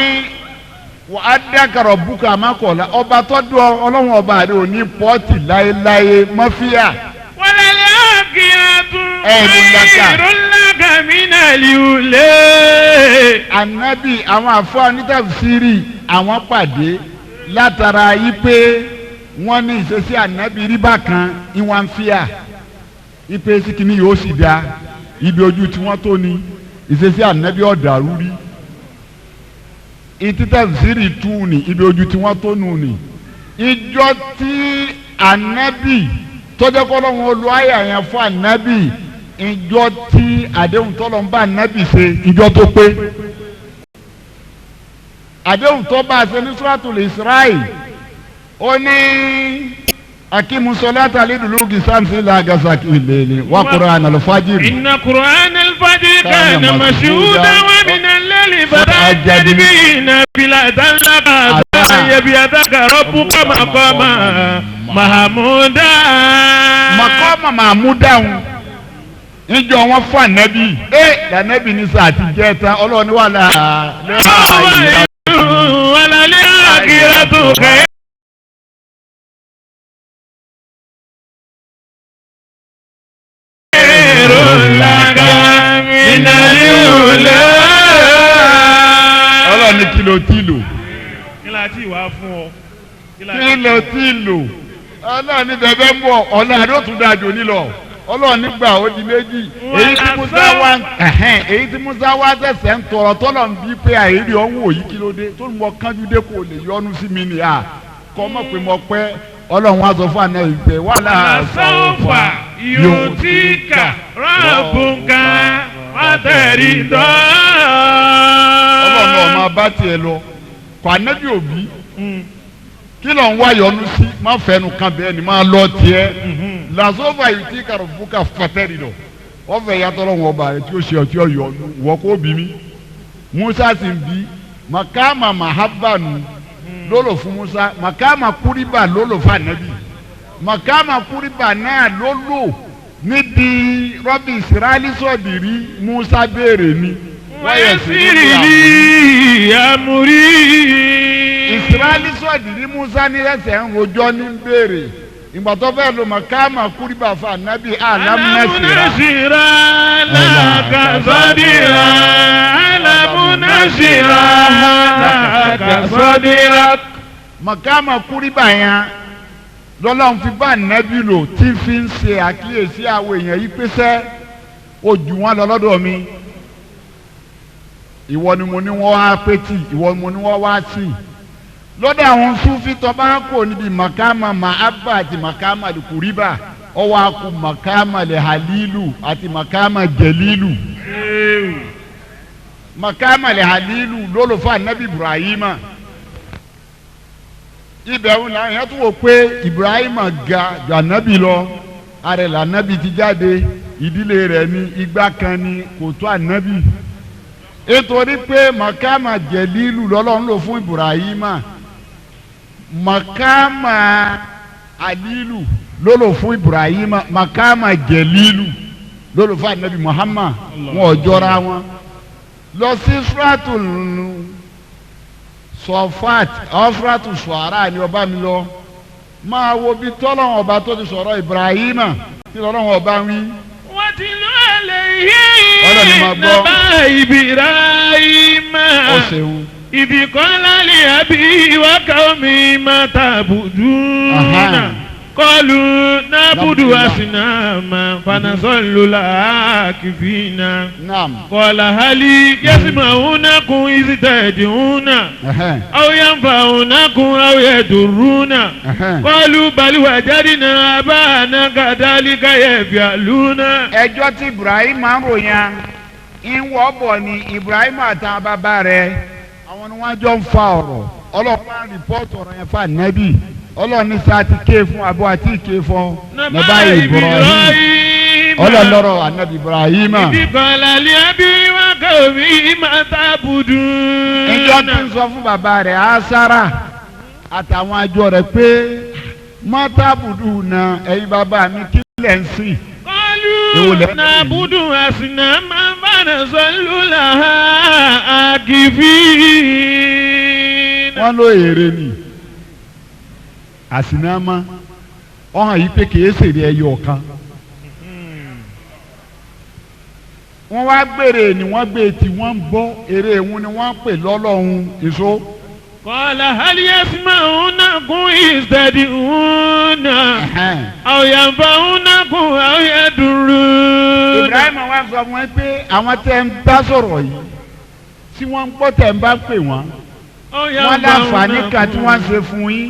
wà á dákàrọ̀ búkà mákọ̀ọ́lá, ọba tọ́jú Ọlọ́run ọba rẹ̀ ò ní pọ́ọ̀tì láéláé mọ́fíà. وللآخرة لك. خير لك من الأولى. Ànábì, àwọn àfọ onítàfsírì, àwọn pàdé látara yí pé wọ́n ní ìṣesí ànábì rí bákan, ìwọ̀n ń fíà ipe síkìní yóò sì da ibi ojú tí wọ́n tó ní ìṣesí ànábì ọ̀dàrú rí ìtítàfsírì tú ní ibi ojú tí wọ́n tó nù ní ìjọ tí ànábì tọ́jọ́ kọ́lọ́hún olú àyà yẹn fún ànábì ìjọ tí àdéhùn tọ́lọ́ ń bá ànábì ṣe ìjọ tó pé àdéhùn tó bá a ṣe ní suratul Isra'i ó ní akimusolata lidulugi samsi lagasaki ilele wa Qur'an al-fajiri. إن قرآن الفجر كان مشهودا ومن الليل فتهجد به نافلة لك عسى أن يبعثك ربك مقاما محمودا. Makọ́mọ̀ mahmudan níjọ wọn fún ànábì ẹ lànàbì ní sọ àti jẹ tán ọlọ́ọ̀ni wà láà. وللآخرة خير لك من الأولى. Ọlọ́ọ̀ni kí ló ti lò Kí la ti wá fún ọ? kí ló ti lò ọlọ́ọ̀ni bẹ̀bẹ̀ ń bọ̀ ọ̀nà àdótú dájò nílọ ọlọ́ọ̀ni gbà ó di méjì èyí tí Musa wá ẹ̀hẹ́n, èyí tí Musa wá sẹ̀sẹ̀ ń tọrọ tọ́lọ̀ ń bí pé àìrí ọ̀hún òyì kí ló dé tó ń mọ kánjú dé kò lè yọnu sí mi ni à kọ́ mọ̀ pé mo pẹ́ ọlọ́run wá sọ fún àná ìpè wà لسوف يؤتيك ربك فترضى. Ọlọ́run náà máa bá tiẹ̀ lọ kọ́ ànábì òbí kí ló ń wá yọnu sí má fẹnu kan bẹ́ẹ̀ ni má lọ tiẹ̀ làzọ́fà yìí tí kàrọ̀fù ká fatẹ́rì lọ wọ́n fẹ́ yàtọ̀ lọ́wọ́ ọba rẹ̀ tí ó ṣe ọtí ọ̀yọ́ wọ́n kó bí mi Musa sì ń bí makama mahabanu lólò fún Musa makama kúrìbà lólò fún ànábì makama kúrìbà náà lólò níbi rọ́bì ìsirálí sọ̀dìrí Musa béèrè ni. ويسر لي أمري. Ìsirálí sọ̀dìrí Musa ní ẹsẹ̀ ń rojọ́ ní béèrè ìgbà tó fẹ́ lo makama kúrìbà fún ànábì ألم alámúnásìrà. نشرح لك صدرك ألم نشرح لك صدرك. Makama kúrìbà yẹn lọ́lọ́run fi bá ànábì lò tí fi ń ṣe àkíyèsí àwọn èèyàn yìí pèsè ó jù wọ́n lọ lọ́dọ̀ mi ìwọ ni mo ní wọ́n wá pétì ìwọ ni mo ní wọ́n wá sí lọ́dọ̀ àwọn Sufi tó bá kò níbi makama mahaba àti makama kúrìbà ọwọ́ akú makama lè halilu àti makama jẹlilu makama lè halilu lólùfọ́ anabi Ibrahima ibẹ̀ ń la yẹn tó wò pé Ibrahima ga ju anabi lọ arẹ la anabi ti jáde ìdílé rẹ̀ ní igbá kan ní kò tó anabi nítorí pé makama jẹlilu lọ́lọ́run lò fún Ibrahima makama alilu ló lò fún Ibrahima makama jẹlilu ló lò fún anabi Muhammad wọn ò jọra wọn lọ sí suratul sọfat ọfratu sọ̀rọ̀ ni ọba mi lọ máa wo bí tọ́lọ́wọ́n ọba tó ti sọ̀rọ̀ Ibrahima tí tọ́lọ́wọ́n ọba ń wí. واتل عليهم Ọlọ́run máa gbọ́. نبأ إبراهيم Ó ṣeun. إذ قال لأبيه وقومه ما تعبدون Aha. قالوا نعبد نعبد أصناما فنظل لها عاكفين Naam. قال هل يسمعونكم إذ تدعون Ẹ̀hẹ́n. أو ينفعونكم أو يضرون Ẹ̀hẹ́n. قالوا بل وجدنا آباءنا كذلك يفعلون. Ẹjọ́ tí Ibrahim ń ròyìn ń wọ́ bọ̀ ni Ibrahim àtàwọn bàbá rẹ̀ àwọn ni wọ́n jọ ń fa ọ̀rọ̀ ọlọ́pàá rìpọ́tù ọ̀rọ̀ yẹn fún ànábì ọlọ́run ní sáà ti ké fún abọ́ àti ké fún Nàbá Ibrahim Ibrahim. ọlọ́run lọ́rọ̀ ànábì Ibrahim. إذ قال لأبيه وقومه ما تعبدون. Ìjọ tí ń sọ fún bàbá rẹ̀ Asara àtàwọn àjọ rẹ̀ pé mọ́tàbùdù na ẹ̀yin bàbá mi kí lẹ̀ ń sìn. Èwo قالوا lẹ- نعبد أصناما فنظل لها عاكفين. Wọ́n ló èrè ni àsìnámá ọ̀hàn yìí pé kìí ṣèrè ẹyọ kan. Wọ́n wá gbèrè ni wọ́n gbé tí wọ́n ń bọ́ èrè òun ni wọ́n ń pè lọ́lọ́run èso. قال هل يسمعونكم إذ تدعون أو ينفعونكم أو يضرون. Ibrahim wá sọ fún ẹ pé àwọn tẹ́ ń bá sọ̀rọ̀ yìí tí wọ́n ń gbọ́ tẹ́ ń bá pè wọ́n Wọ́n láǹfààní kan tí wọ́n ń ṣe fún yín,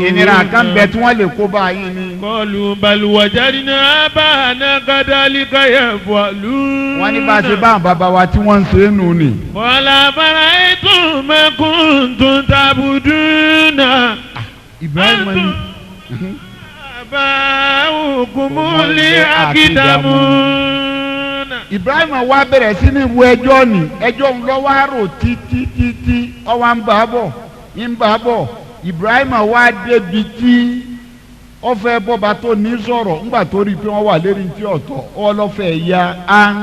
ìnira kan bẹ tí wọ́n lè kó bá yín ni. قالوا بل وجدنا آباءنا كذلك يفعلون. Wọ́n ní bá a ṣe bá àwọn bàbá wa tí wọ́n ń ṣe é nù ni. قال أفرأيتم ما كنتم تعبدون Ibrahim ní آباؤكم الأقدمون. Ibrahim wá bẹ̀rẹ̀ sí ní wo ẹjọ́ ni, ẹjọ́ ń lọ wá rò títí títí, ọwọ́ ń bá a bọ̀, ń bá a bọ̀. Ibrahim wá débi tí ó fẹ́ bọ́ba tó ní sọ̀rọ̀ ńgbà tó rí i pé wọ́n wà lérí tí ọ̀tọ̀ ọlọ́fẹ́ ya á.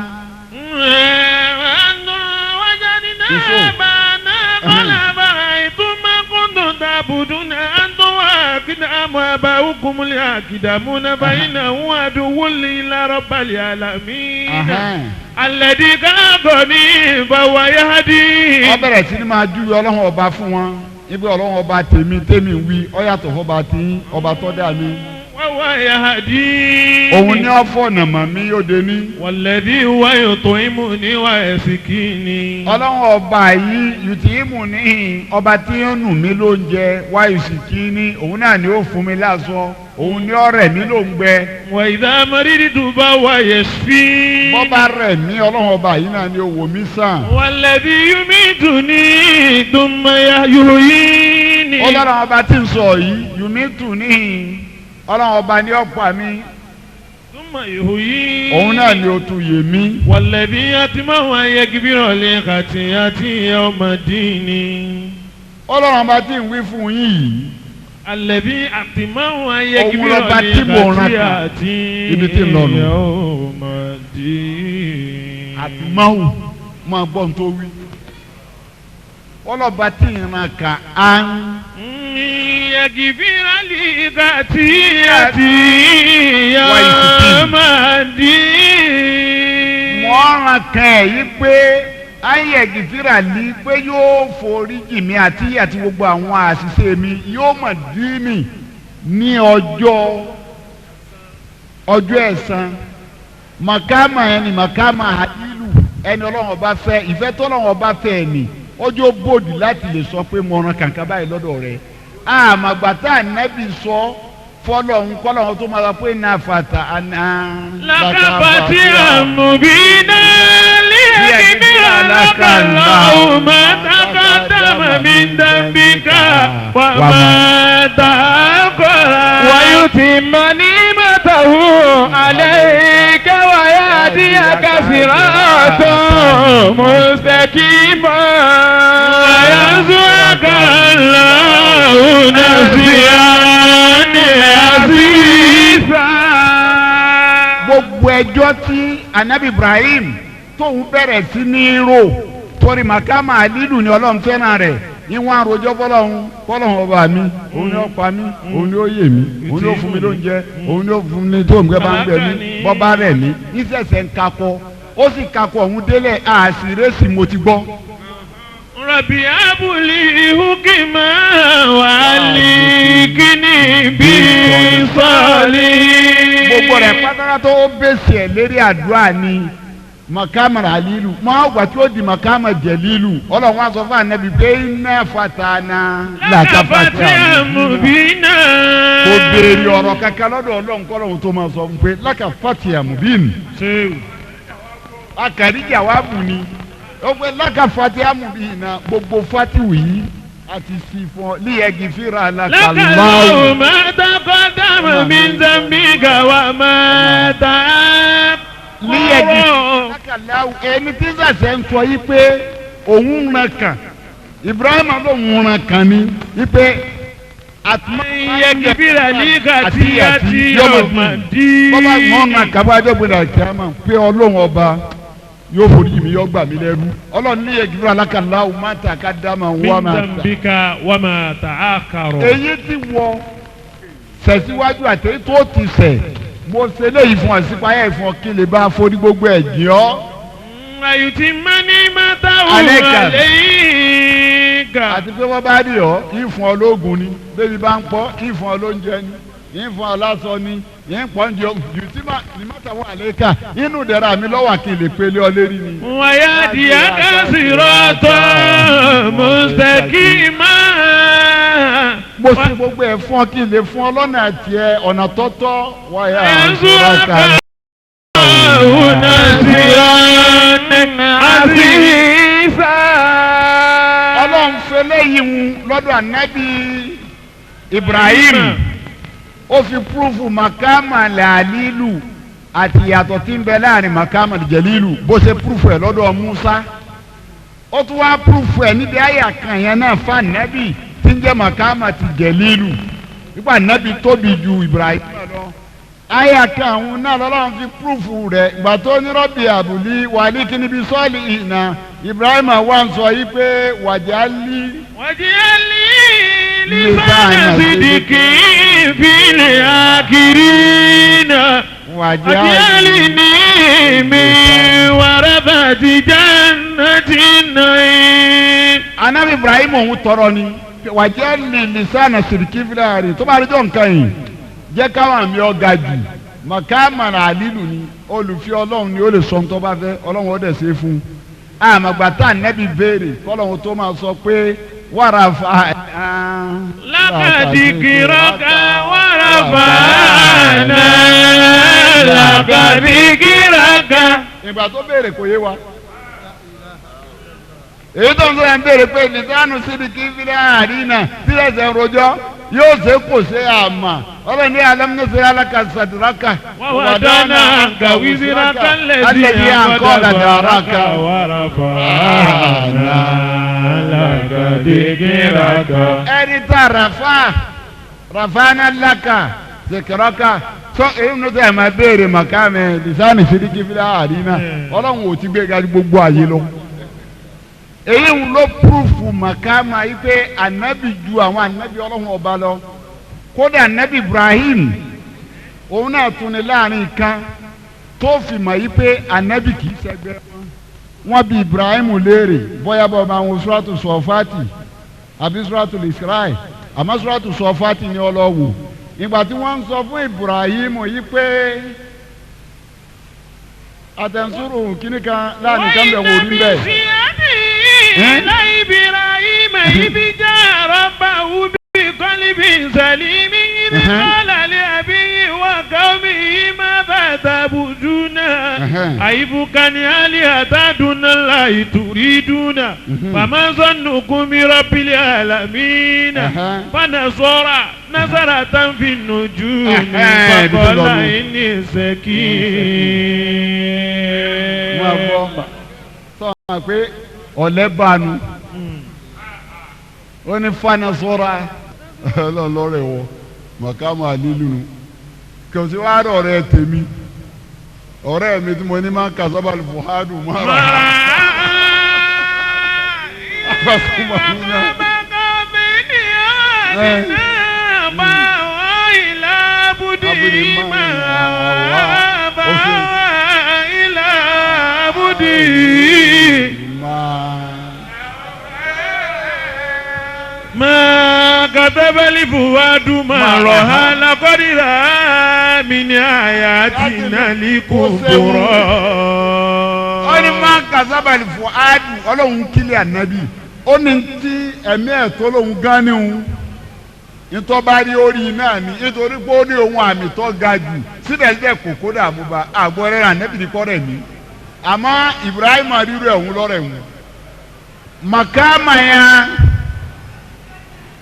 وجدنا Ìṣó. آباءنا قال أفرأيتم ما كنتم تعبدون أنتم وأقدام آباؤكم الأقدمون فإنه عدو لي إلا رب العالمين الذي خلقني فهو يهدين. Ó bẹ̀rẹ̀ sí ni máa júwe Ọlọ́run ọba fún wọn ibi Ọlọ́run ọba tèmi tèmi ń wí ó yàtọ̀ fọba tí ọba tó dá mi. وهو يهدين. Òun ní ọ̀fọ̀ nàmọ̀ mi yóò dé ní. والذي هو يطعمني ويسقيني. Ọlọ́run ọba yìí yùtìmù ní ọba tí ń nù mí lóúnjẹ wáyé sì kí ní, òun náà ni ó fún mi láṣọ, òun ní ọ̀rẹ́ mi ló ń gbẹ. وإذا مرضت فهو يشفين. Bọ́ba rẹ̀ mí, Ọlọ́run ọba yìí náà ni ó wò mí sàn. والذي يميتني ثم يحييني. Ọlọ́run ọba tí ń sọ yìí yùmítù ní, Ọlọ́run ọba ní ọ̀pá mi, ثم يحييني. òun náà ni ó tún yè mí. والذي أطمع أن يغفر لي خطيئتي يوم الدين. Ọlọ́run ọba tí ń wí fún yín yìí, الذي أطمع أن Òun يغفر lọba لي tí mò ń ràn kàn. خطيئتي Ibi tí ń lọ nù. يوم الدين. Àtìmáwù máa gbọ́ ohun tó wí. Ọlọ́ba tí ń ràn kà á ń. يغفر لي خطيئتي يوم الدين. Mọ́ràn kan ẹ̀ yí pé ayé gìfìrà ní pé yóò forí jì mí àti gbogbo àwọn àṣìṣe mi yóò mọ̀ dí mi ní ọjọ́ ẹ̀san. Màkàmà ẹni màkàmà àdìlù ẹni Ọlọ́run ọba fẹ́, ìfẹ́ tọ́lọ́run ọba fẹ́ ẹni ọjọ́ bòdì láti lè sọ pé mọ̀ràn kàǹkà báyìí lọ́dọ̀ rẹ̀. Àmàgbàtà ànábì sọ fọlọ́hún kọ́lọ́hún tó máa sọ pé náà fàtà àná. لك فتحا مبينا ليغفر لك الله ما تقدم من ذنبك وما تأخر. ويتم نعمته عليك ويهديك صراطا مستقيما. ويرزقك الله نصيرا عزيزا. Gbogbo ẹjọ́ tí anabi Ibrahim tóun bẹ̀rẹ̀ sí ní rò torí màkàmà lílù ni Ọlọ́run fẹ́ràn rẹ̀ ní wọ́n àròjọ fọlọ́hún fọlọ́hún ọba mi, òun ni ó pa mí, òun ni ó yè mí, òun ni ó fún mi lóúnjẹ, òun ni ó fún mi tó nǹkan bá ń gbẹ mí, bọ́bá rẹ̀ mí nísẹ̀sẹ̀ ń kakọ, ó sì kakọ òun délẹ̀ àṣírẹ́sì mo ti gbọ́. ربي هب لي حكما وألحقني بالصالحين. Gbogbo rẹ̀ pátákátá ó bèsì ẹ̀ lérí àdúrà ni makama alilu máa wà tí ó di makama jẹlilu. Ọlọ́run á sọ fún anabi pé iná fatana لك فتحا مبينا. Kò béèrè ọ̀rọ̀ kankan lọ́dọ̀ Ọlọ́run kọ́lọ́run tó máa sọ fún pé laka fatiha mubin. Akàríjà wa bù ni ó pé laka fatiha mubin na gbogbo fatihu yìí àti sí fún ọ líyẹ̀gì fíra لك الله ما تقدم من ذنبك وما تأخر. Líyẹ̀gì lákàláwù ẹni tí sàṣẹ ń sọ yìí pé òun ń ran kàn, Ibrahim lòun ń ran kàn ni yìí pé يغفر لي خطيئتي يوم الدين. Bọ́bá wọn ń ran kàn bá ẹjọ́ gbẹdà kí a máa pé Ọlọ́run ọba yóò forí mi, yóò gbà mí lẹ́rú. Ọlọ́run ní yẹ̀gì lákàláwù má ta ká dá máa wá من máa ta. ذنبك وما تأخر. Èyí tí wọ sẹ̀síwájú àti tó ti sẹ̀, mo ṣe léyìí fún ọ sípayá ìfún ọ kí lè bá forí gbogbo ẹ̀ jìn ọ́. ويتم نعمته عليك. عليك. Àti pé wọ́n bá rí ọ, ìfún ọ lóògùn ni, bébí bá ń pọ́, ìfún ọ lóúnjẹ ni. yín fún ọ lásán ni yín pọ́n jọ jù tí má ní má tàwọn àlékà inú ìdẹ̀ra mi lọ́wọ́ kí n lè pélé ọ lérí ni. ويهديك صراطا مستقيما Mo ṣe gbogbo ẹ̀ fún ọ kí n lè fún ọ lọ́nà tiẹ̀ ọ̀nà tọ́tọ́ wáyà ينصرك الله نصرا عزيزا. Ọlọ́run fẹlẹ́ yìí ń lọ́dọ̀ ànábì Ibrahim, ó fi púrúfù makama làlílù àti ìyàtọ̀ tí ń bẹ láàrin makama jẹ̀lílù, bó ṣe púrúfù ẹ̀ lọ́dọ̀ Musa, ó tún wá púrúfù ẹ̀ níbi àyà kan yẹn náà fún ànábì tí ń jẹ́ makama ti jẹ̀lílù nípa ànábì tóbi ju Ibrahim lọ. Àyà kan àwọn náà lọ́lọ́run fi púrúfù rẹ̀ ìgbà tó ní rọ́bì àbùlí wàlí kíníbi sọ́ọ̀lì ìnà Ibrahim wà ń sọ yìí pé wàjálí. واجعل لي لسان صدق في الآخرين واجعلني من ورثة جنة النعيم. Anabi Ibrahim òun tọrọ ni wàjẹ́ lè lisana siriki filari tó bá rí jọ nǹkan yìí jẹ́ káwọn àmì ọ̀gá jù màkàmà àlìlù ni olùfẹ́ Ọlọ́run ni ó lè sọ tó bá fẹ́, Ọlọ́run ó dẹ̀ ṣe é fún un. Àmàgbà tá ànábì béèrè kọ́lọ́run tó máa sọ pé wàrà fa. لك ذكرك ورفعنا لك ذكرك. Ìgbà tó béèrè kò yé wa. Èyí tó ń sọ yẹn béèrè pé nìdánù síbi kí fílẹ̀ àrínà sílẹ̀ ṣe ń rojọ́ yóò ṣe kò ṣe àmà ọlọ́run ní alámúnúṣe alákàṣàdúrákà. ووضعنا عنك وزرك الذي الذي أنقض أنقض ظهرك ظهرك ورفعنا لك ذكرك. Ẹni tá rafa rafana laka zikiraka sọ èyí ló tẹ̀ máa béèrè màkàmẹ́ lisani sidiki fílẹ̀ àrínà ọlọ́run ò ti gbé ga gbogbo àyè lọ. Èyí ń lọ púrúfù màkàmà yìí pé ànábì ju àwọn ànábì ọlọ́run ọba lọ. Kódà ànábì Ibrahim òun náà tún ní láàrin kan tó fi mọ̀ yìí pé ànábì kì í ṣẹgbẹ́ wọn. Wọ́n bi Ibrahim léèrè bóyá bọ́ ọba àwọn suratu sọ̀fàtì àbí suratu Isra'i, àmọ́ suratu sọ̀fàtì ni ọlọ́wù. Ìgbà tí wọ́n ń sọ fún Ibrahim yìí pé àtẹ̀sùrù kìnnì kan láàrin kan bẹ̀ wò rí bẹ́ẹ̀. إلى إبراهيم إذ جاء ربه بقلب سليم إذ قال لأبيه وقومه ماذا تعبدون أئفكا آلهة دون الله تريدون فما ظنكم برب العالمين فنظر نظرة في النجوم فقال إني سقيم. Wọ́n gbọ́ sọ ma pé ọ̀lẹ́ bánu ó ní fana sọ́ra ọlọ́ọ̀lọ́rẹ̀ wọ màkàmù àlílù nù kò sí wàá rọ̀ ọ̀rẹ́ tèmi ọ̀rẹ́ mi tí mo ní máa ń kà sábà fuhadu mara. ما كتب الفؤاد ما رأى لقد رأى من آياتنا الكبرى. Ó ní máa ń kà sábà fuhadu ọlọ́run kílẹ̀ ànábì ó ní tí ẹ̀mí ẹ̀ tó lóun gán ní òun ntọ́ba rí orí náà ni nítorí pé ó ní ohun àmì tó ga jù síbẹ̀síbẹ̀ kò kó dààmú ba àgọ́ rẹ̀ ànábì ní kọ́ rẹ̀ mí àmọ́ Ibrahim rírọ ẹ̀hún lọ́rẹ̀ ẹ̀hún. Màkàmà yẹn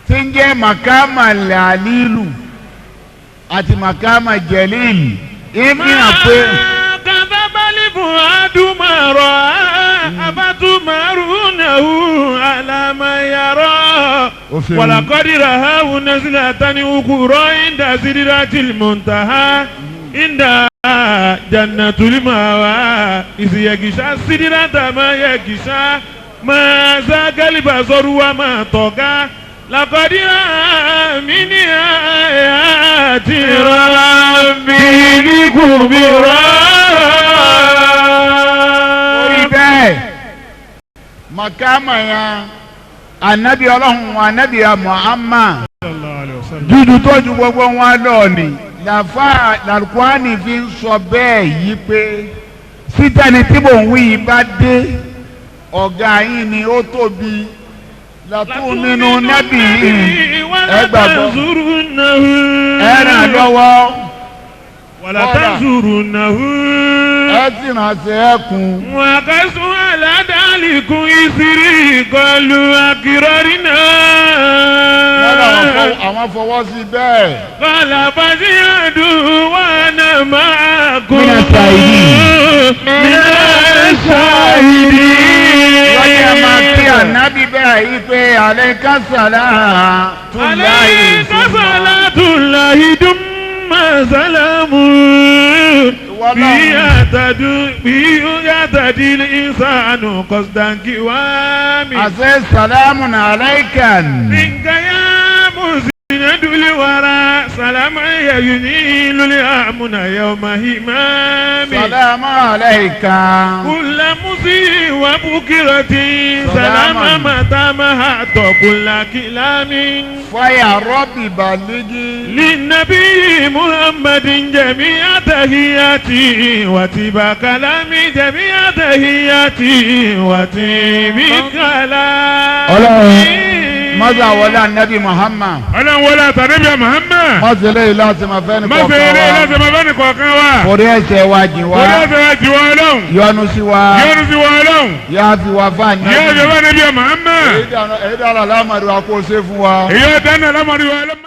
tí ń jẹ́ màkàmà làlílù àti màkàmà jẹ̀lílù ìfi hàn pé. كذب الفؤاد ما رأى أفتمارونه على ما يرى ولقد رآه نزلة أخرى عند سدرة المنتهى عند جنة المأوى إذ يغشى السدرة ما يغشى ما زاغ البصر وما طغى لقد رأى من آيات ربه الكبرى. Orí bẹ́ẹ̀ màkàmà yẹn anabi ọlọ́run anabi Muhammad. Dúdú tó ju gbogbo wọn lọ ni làfà làlùkùránì fi ń sọ bẹ́ẹ̀ yìí pé sítẹ̀ni tí mò ń wí yìí bá dé, ọ̀gá yín ni ó tóbi látúnmínú nábì yìí, ẹ gbàgbọ́, ẹ ràn lọ́wọ́. ولتنصرنه. Ẹ sì ránṣẹ́ ẹkùn. وقسوا على ذلكم إصري قالوا أقررنا. Wọ́n làwọn àwọn fọwọ́ sí bẹ́ẹ̀. قال فاشهدوا وأنا معكم من الشاهدين. من الشاهدين. Lọ́yẹ̀ máa kí ànábì bẹ́ẹ̀ yìí pé عليك صلاة الله. عليك صلاة الله ثم سلام بي يعتدي الإنسان قصدا كوامي. Àṣẹ سلام عليك. منك يا مسند الورى سلام ينيل الأمن يوم همام. سلام عليك. كل مسيء وبكرة سلام متى مهات كل كلام. فيا ربي بلغ. للنبي محمد جميع تحياتي وتبا كلامي، جميع تحياتي وتبا كلامي. Ọlọ́run mọ́sá wọlé anabi Muhammad. Ọlọ́run wọlé àtànẹ́bíà Muhammad. Mọ́sẹ̀lẹ̀ yìí láti máa fẹ́ ní Má ṣe eré kọ̀ọ̀kan láti wa. máa fẹ́ ní kọ̀ọ̀kan wa. Orí ẹ̀ṣẹ̀ wa jìn wá. Orí ẹ̀ṣẹ̀ wa jì wá, Ọlọ́run. Yọ́nú sí wa. Yọ́nú sí wa, Ọlọ́run. Yá fi wa fún Yóò anabi. fi wá nẹ́bíà Muhammad. Èyí dára lámàdù wa kó o ṣe fún wa. Èyí ọ̀dánù alámọ̀rí wa, Ọlọ́run.